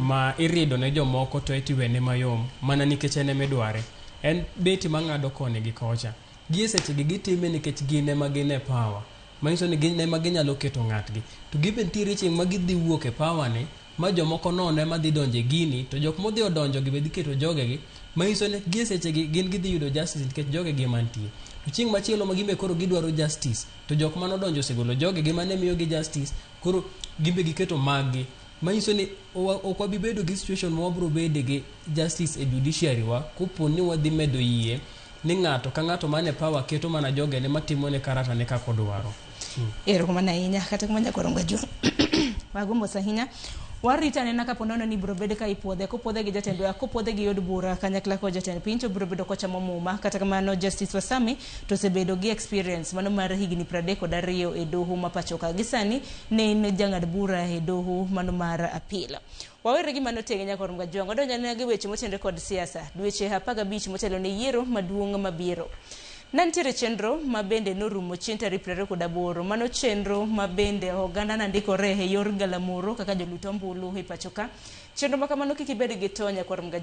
Ma irido ne jomoko to etiwene mayom mana nikech en emidware. En beti mang'ado koni gi kocha. Gie sechegi gitime nikech gin ema gin e power. Manyiso ni gin ema ginyalo keto ng'atgi. To gibe nitiere chieng' ma gidhi wuok e power ni ma jomoko nono ema dhi donjo e gini to jok modhi odonjo gi be dhi keto jogegi manyiso ni gie sechegi gin gidhi yudo justice nikech jogegi ema nitie. To chieng' machielo ma gin be koro gidwaro justice to jok manodonjo osegolo jogegi mane miyogi justice koro gin be giketo maggi manyiso ni ok wabi bedo gi situation ma wabiro bede gi justice e judiciary wa kopo ni wadhi medo yie ni ng'ato ka ng'ato man e power keto mana jogene matimone karata ne kaka odwaro. Erokamano ahinya kata kamano nyakwar Ongaju. Wago mos ahinya. Warito anena kapo nono ni biro bed ka ipuodhe, kopuodhe gi jatend kopuodhe gi od bura kanyakla kod jatend piny to biro bedo kochamo muma. Kata kamano Justice Wasami to osebedo gi experience mano mar higni 32 e doho ma pacho ka. Gi sani ne en jang'ad bura e doho mano mar appeal. Wawere gi mano tenge nyakwar Mgajwang'. Wadonjo anena gi weche motenore kod siasa. Dweche 15 motelo ne yiero maduong' mabiro. Ne nitiere chenro ma bende norumo chieng' tarik 28. Mano chenro ma bende oganda nandikore e yor galamoro kaka jolut ombulu e pacho ka. Chenro ma kamano kik ibed gi to nyakwar Mgajwang'.